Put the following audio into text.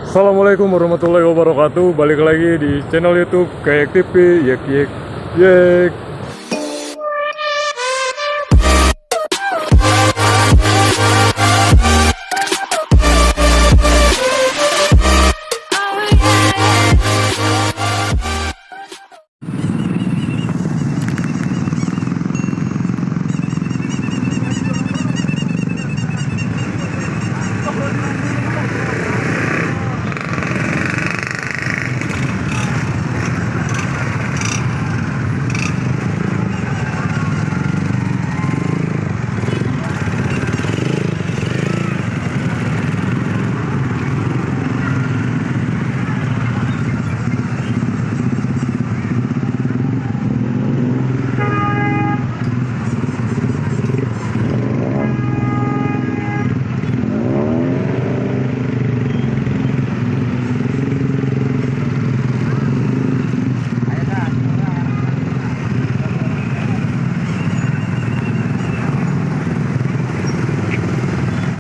Assalamualaikum warahmatullahi wabarakatuh. Balik lagi di channel YouTube Kayak TV. Yek yek yek.